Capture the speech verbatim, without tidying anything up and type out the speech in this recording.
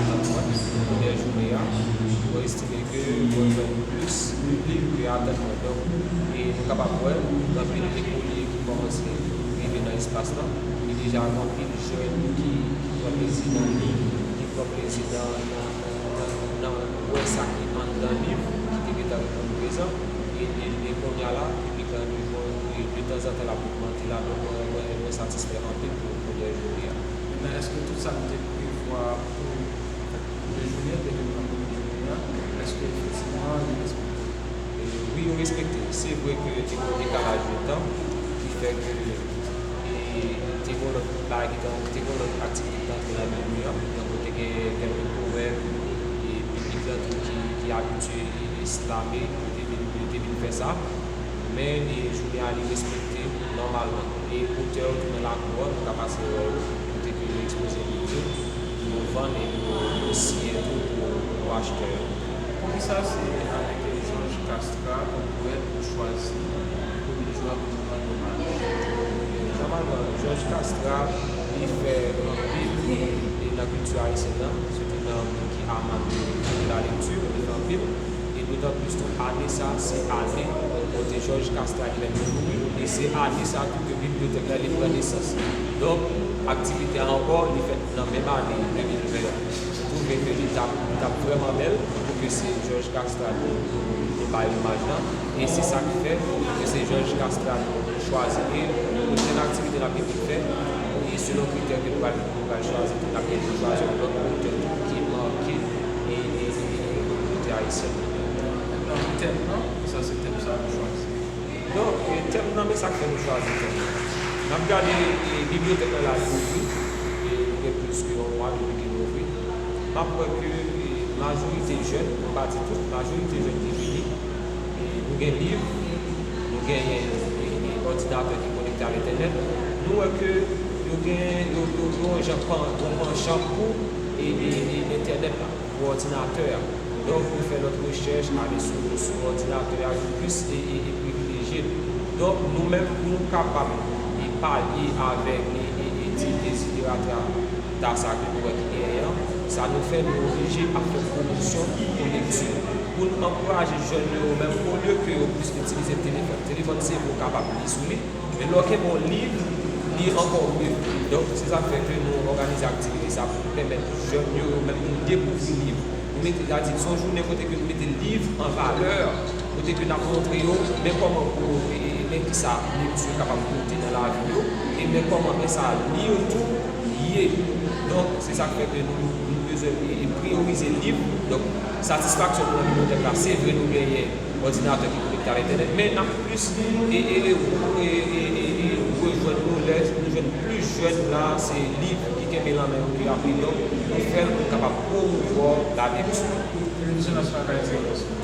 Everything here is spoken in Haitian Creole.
Premyè jounen an, mwen estime ke mwen jwenn plis liv ke atann mwen. Donk, e nou kapab wè, gen anpil ekolye ki kòmanse rive nan espas lan. E deja gen anpil jèn ki, ki pran plezi nan li, ki pran plezi nan, nan, nan, nan, nan wè sa ki anndan liv, ki te gentan reponn prezan. E, e, e kounye a la, epi kan nou jwenn, e detanzantan l ap ogmante la, donk mwen, mwen, mwen satisfè anpil pou premyè jounen an. Mentnan, èske tout sa nou te prevwa pou premye jounen, te gen nan premye jounen an, èske efektivman li respekte? E, wi, yo respekte. Se vre ke te gen yon dekalaj de tan ki fè ke, e, te gen yon lòt bagay ki te, te gen yon lòt aktivite ki te antre nan meni an. Donk, te gen kèlke powèm e piblik lan tou ki, ki abitye e, e slame, yo te vin, yo te vin fè sa. Men, e, jounen an, li respekte nòmalman. E otè yo tou nan lakou an, nou ka pase wè yo, kote ke yo ekspoze liv yo, yo vann epi yo, yo siyen tou pou, pou achetè yo. Poukisa se avèk Georges Castra kòm powèt ou chwazi premye jou a pou nou rann omaj? Nòmalman, Georges Castra, li fè anpil e nan kilti ayisyèn nan, sitou nan moun ki aman de, de la lekti, li fè anpil. E dotan plis tou, ane sa, se ane kote Georges Castra li menm li mouri. E se ane sa tou ke bibliyotèk la li pran nesans. Donk, aktivite a ankò, li fèt nan menm ane de mil ven an. Nou twouve ke li t ap, li t ap vrèman bèl pou ke se Georges Castra nou, nou, nou bay omaj lan. E se sa k fè ke se Georges Castra nou chwazi. E pwochèn aktivite n ap gen pou n fè, e selon kritè ke nou pral, nou pral chwazi tou, n ap gen pou chwazi yon lòt otè tou ki make e, e, e, e kominote ayisyèn nan. Nan tèm nan, sa se tèm sa nou chwazi. Donk, e, tèm nan, men sa k fè nou chwazi tèm nan. N ap gade, e, bibliyotèk lan la li ouvri, e, nou gen plis ke yon mwa depi ke nou ouvri. M ap wè ke, e, majorite jèn, pou m pa di tout, majorite jèn ki vini, e, nou gen liv, nou genyen, e, e, òdinatè ki konekte a entènèt. Nou wè ke yo gen, yo, yo, yo yon jan pen-, yon panchan pou, e, e, e, entènèt la, pou òdinatè a. Donk, yo fè lòt rechèch, ale sou, sou òdinatè a, yo plis, e, e, e, privilejye. Donk, nou menm, pou nou kapab, e, palye avèk, e, e, e, ti deziderata sa ke nou wè ki genyen an, sa nou fè, nou oblije ap fè pwomosyon pou lekti. Pou n ankouraje jèn yo menm, olye ke yo plis itilize telefòn. Telefòn, se vre, ou kapab li sou li, men lè w kenbe yon liv, li ankò mye. Donk, se sa k fè ke nou òganize aktivite sa pou pèmèt jèn yo, yo menm, pou dekouvri liv. Nou mete, sa di, se yon jounen kote ke nou mete liv an valè, kote ke n ap montre yo, men kòman pou, e, e, men kisa lekti kapab pote nan lavi yo, e men kòman men sa li yo tou ye. Donk, se sa k fè ke nou, nou bezwen, e, e, priyorize liv. Donk, satisfaksyon pou nan bibliyotèk la, se vre nou genyen òdinatè ki konekte a entènèt, men n ap plis, e, e, e, e, e, e, rejwenn nou lè nou jwenn plis jèn la, se liv ki kenbe nan men yo ki ap li. Donk, nou fè l pou n kapab pwomouvwa lalekti. Yon ti jenès pa ka di